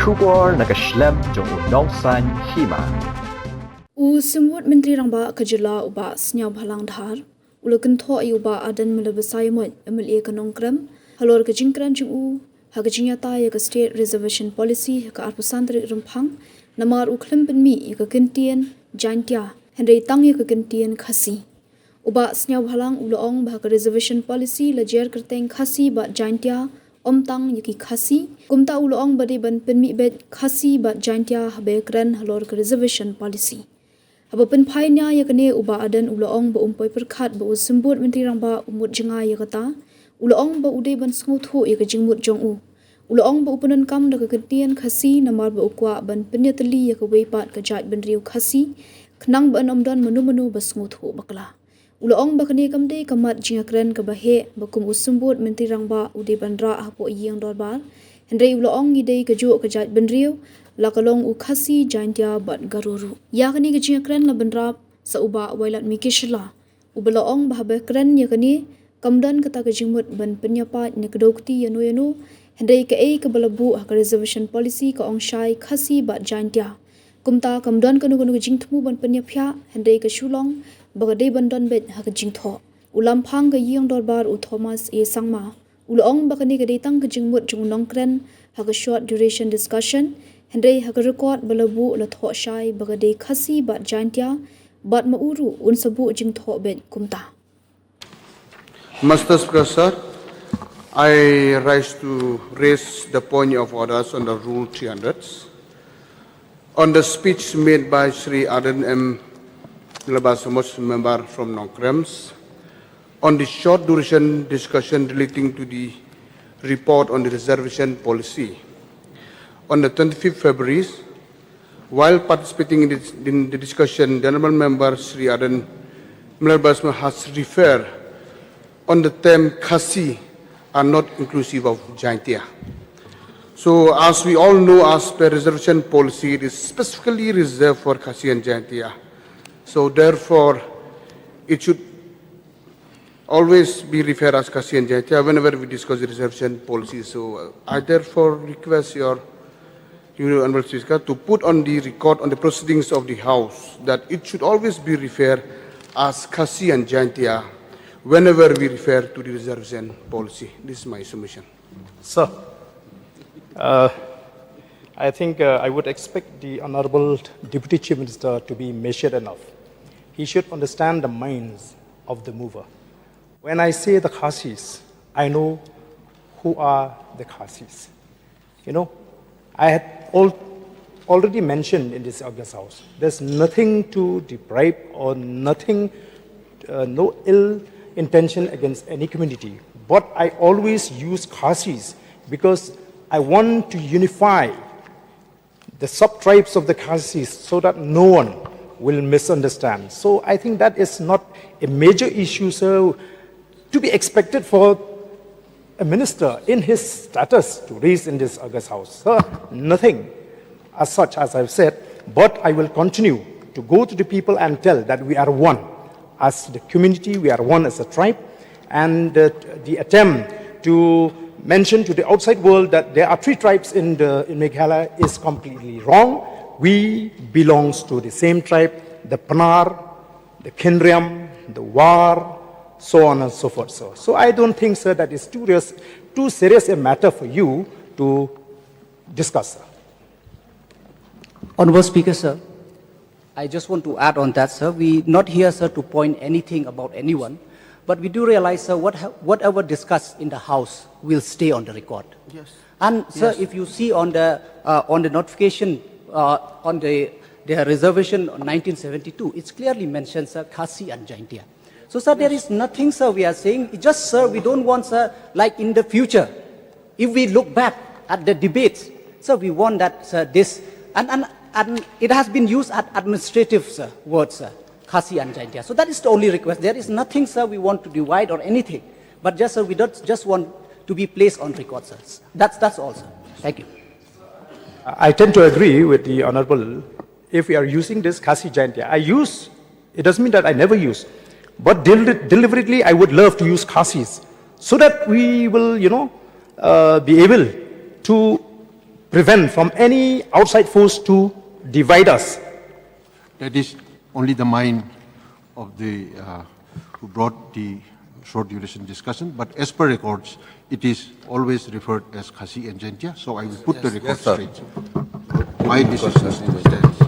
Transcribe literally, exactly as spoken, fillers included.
Khubor na ka shlem jong u Nongsaiñ Hima. U Symbud Myntri Rangbah ka jylla u Bah Sniawbhalang Dhar u la kynthoh ïa u Bah Ardent Miller Basaiawmoit, M L A ka Nongkrem, halor ka jingkren jong u ha ka jingïatai ïa ka State Reservation Policy ha ka arphew san tarik Rymphang, namar u khlem pynmih ïa ka kyntien Jaintia, hynrei tang ïa ka kyntien Khasi. U Bah Sniawbhalang u la ong ba ha ka Reservation Policy la jer kyrteng Khasi bad Jaintia, ym tang ïa ki Khasi. Kumta u la ong ba dei ban pynmih beit Khasi bad Jaintia haba ïakren halor ka Reservation Policy. Haba pynphai nia ïa kane, u Bah Ardent u la ong ba um poi pyrkhat ba u Symbud Myntri Rangbah u mut jngai ïa kata. U la ong ba u dei ban sngewthuh ïa ka jingmut jong u. U la ong ba u pyndonkam da ka kyntien Khasi namar ba u kwah ban pynïatylli ïa kawei pat ka jaitbynriew Khasi, khnang ba yn ym don mano mano ba sngewthuh bakla. U la ong ba kane kam dei ka mat jingïakren kaba heh ba kum u Symbud Myntri Rangbah u dei ban rah hapoh ïing dorbar. Hynrei u la ong ngi dei kajuh ka jaitbynriew, la ka long u Khasi, Jaintia bad Garo ruh. Ïa kane ka jingïakren la bynrap sa u Bah Wailadmiki Shylla, uba la ong ba haba kren ïa kane, kam don kata ka jingmut ban pynïapait ne kdew kti ïano ïano, hynrei kaei kaba la buh ha ka Reservation Policy ka ong shai Khasi bad Jaintia. Kumta kam don kano kano ka jingthmu ban pynïaphiah, hynrei ka shu long ba ka dei ban don beit ha ka jingthoh. U Lamphang ka ïing dorbar u Thomas A Sangma u la ong ba kane ka dei tang ka jingmut jong u nongkren ha ka short duration discussion, hynrei ha ka record ba la buh la thoh shai ba ka dei Khasi bad Jaintia, bad ma u ruh un sa buh jingthoh beit kumta. Mister Speaker, sir, I rise to raise the point of orders under Rule three hundred. On the speech made by Shri Ardent M Miller Basaiawmoit, member from Nongkrem, on the short duration discussion relating to the report on the reservation policy. On the twenty-fifth February, while participating in the, in the discussion, the Honorable Member Shri Ardent Miller Basaiawmoit has referred on the term Khasi are not inclusive of Jaintia. So as we all know, as per reservation policy, it is specifically reserved for Khasi and Jaintia. So therefore, it should always be referred as Khasi and Jaintia whenever we discuss the reservation policy. So uh, I therefore request your Honorable Speaker to put on the record on the proceedings of the House that it should always be referred as Khasi and Jaintia whenever we refer to the reservation policy. This is my submission. Sir, uh, I think uh, I would expect the Honorable Deputy Chief Minister to be measured enough. He should understand the minds of the mover. When I say the Khasis, I know who are the Khasis. You know, I had al- already mentioned in this August House, there's nothing to deprive or nothing, uh, no ill intention against any community. But I always use Khasis because I want to unify the sub-tribes of the Khasis so that no one will misunderstand. So I think that is not a major issue, sir, to be expected for a minister in his status to raise in this August House. Sir, nothing as such as I've said, but I will continue to go to the people and tell that we are one. As the community, we are one as a tribe, and uh, the attempt to mention to the outside world that there are three tribes in, the, in Meghalaya is completely wrong. We belongs to the same tribe, the Pnar, the Khinriam, the War, so on and so forth. So, so I don't think, sir, that is too, res- too serious a matter for you to discuss, sir. Honorable Speaker, sir, I just want to add on that, sir. We not here, sir, to point anything about anyone, but we do realize, sir, what, whatever discussed in the House will stay on the record. Yes. And, sir, yes, if you see on the uh, on the notification uh, on the the reservation on nineteen seventy-two, it's clearly mentioned, sir, Khasi and Jaintia. So, sir, there is nothing, sir, we are saying. It's just, sir, we don't want, sir, like in the future, if we look back at the debates, sir, we want that, sir, this, and, and, and it has been used as administrative, sir, words, sir, Khasi and Jaintia. So that is the only request. There is nothing, sir, we want to divide or anything. But just, sir, we don't just want to be placed on record, sir. That's, that's all, sir. Thank you. I tend to agree with the Honorable. If we are using this Khasi Jaintia, I use, it doesn't mean that I never use, but del- deliberately I would love to use Khasis so that we will, you know, uh, be able to prevent from any outside force to divide us. That is only the mind of the uh, who brought the short duration discussion. But as per records, it is always referred as Khasi and Jaintia. So I will put the record Yes, sir. Straight. My decision stands.